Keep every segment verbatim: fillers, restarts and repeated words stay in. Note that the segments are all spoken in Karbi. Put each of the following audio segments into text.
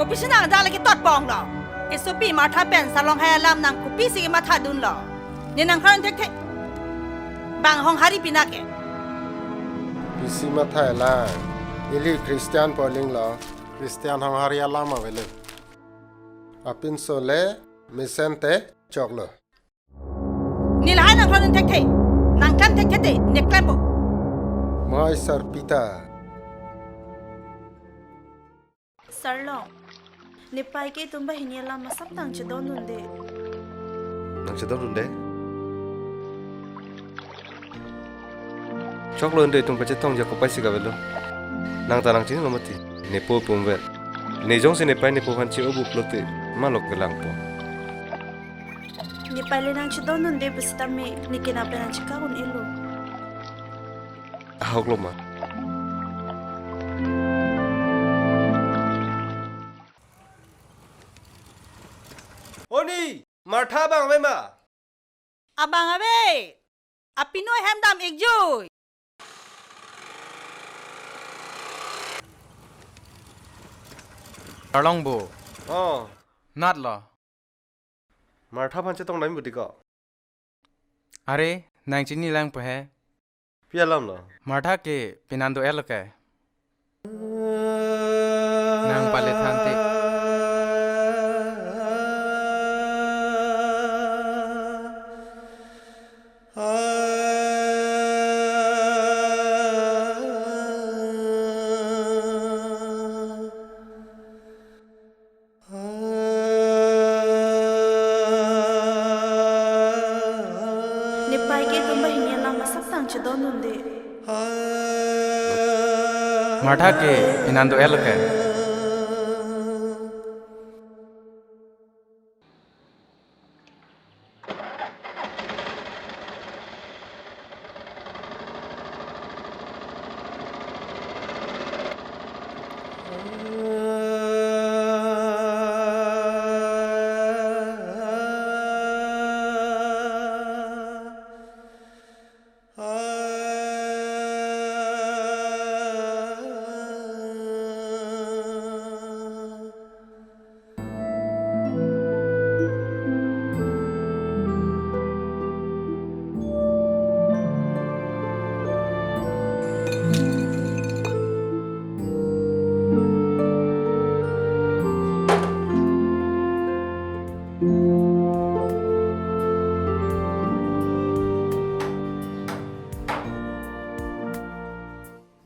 Pisi nang dak lagi tot bong lo. Esopi Martha pen Sarlong hai alam nang kopisi kematha dunlo. Ne nangkhan thekthe. Bang Honghari pina ke. Pisi matha la. Ili Christian poling lo. Christian Honghari alam avelo. Apinso le mesen te choklo. Ne lahai nangkhan thekthe. Nangkhan thekthe te, ne klempo. Mai Sarpita. Sarlong. Nepei ke itum banghini alam masap tang chedondunde. Nang chedondunde? Choklo ende itum pachetong ja kopai si kavelo. Nang ta nang chinilo mati. Nepo pumvel. Ne jongsi nepei nepo aphan che-obup lote, malok kelangpo. Nepei le nang chedondunde pusitame, ne kena pen nang cheka un-elo. Ahok lo ma. Oni, Martha abang ave ma? Abang ave. Apinoi hem dam-ikjui. Sarlong bo. Oh. Natlo. Martha aphan chetong dam buti ko. Are, nang chinilang po he. Pi alam lo? Martha ke pinan do-etlo ke. Nang pale than te. Nepei ke itum banghini alam masap tang chedondunde. Martha ke pinan do-etlo ke.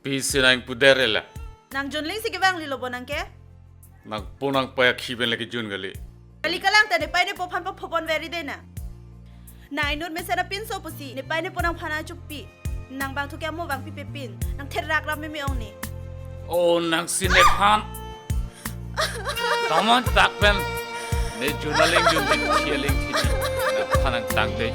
Pisi nang puder ela. Nang junling si kevang lilo bo nang ke? Nang po nang pei akhi pen lagi jun kali. Kali kalang ta nepei nepo aphan paphobon veri de na. Nang inut mesen apinso pusi, nepei nepo nangphan achupi. Nang bang thu ke amo bang pipepin. Nang therak ram meme ong ni. Oh, nang si nephan. Taman tak pen. Ne jun aling jun di, thi aling thi di. Nangphan nangtang te.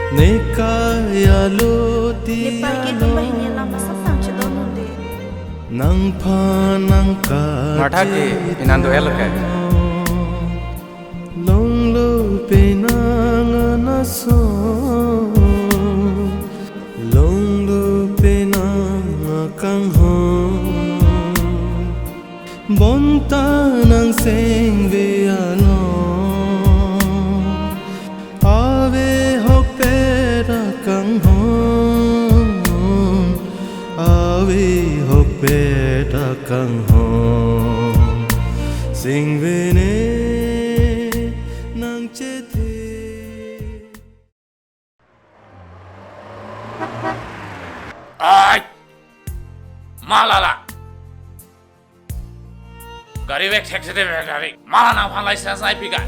Ne kaya lo ti Nepei ke tum banghini alam masap tang chedondunde. Nangphan nangka Martha ke pinan do-etlo ke. Longlo penang anaso, longlo penang akanghon. Bonta nang sengve along, ave hokpet akanghon, ave hokpet akanghon. Sengve ne nang chethe. Ai! Malala! Gari vek thek sete vek gari. Mala nangphan license nai pika.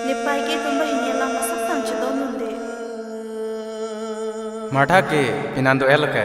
Nepei ke tum banghini alam masak tang chedondunde. Martha ke pinan do-el ke.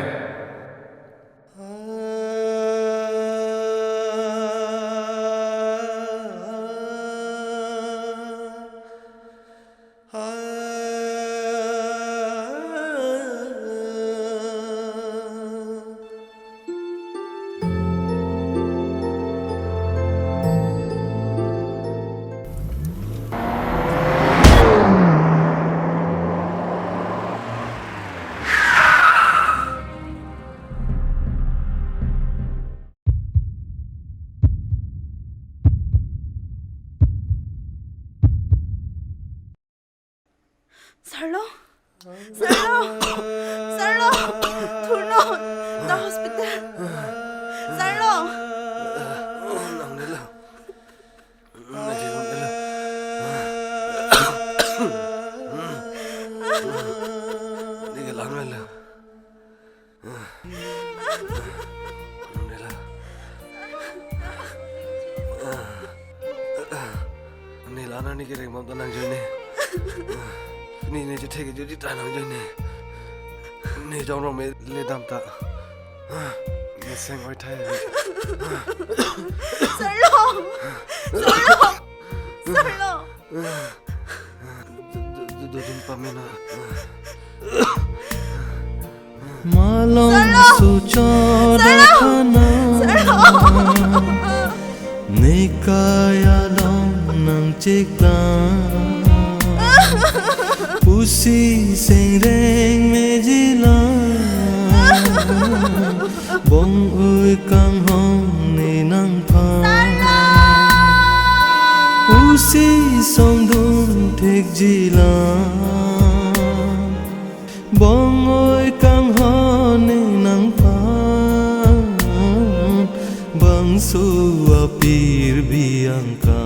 Sarlo? Sarlo? Sarlo? Thurnon, ta hospital. Sarlo? Nangnelo. Nangnelo. Neke langmelo. Nela. Nela nani kereng bom ta nangjoine. Ni ne chethe kejut ta nangjoine. Ne jong rong me le dam ta. Ne seng oi thai. Sarlo. Sarlo. Sarlo. Dodun pamena. Malong Sarlo! Suchot Sarlo! Dakana. Sarlo! Nekai along nangchiklang. Pusi sengreng mejilang. Bong-oi kanghon ne nangphan. Sarlo! Pusi songdun thekjilang. Bong-oi kanghon ne nangphan. Bangso apirbi angka.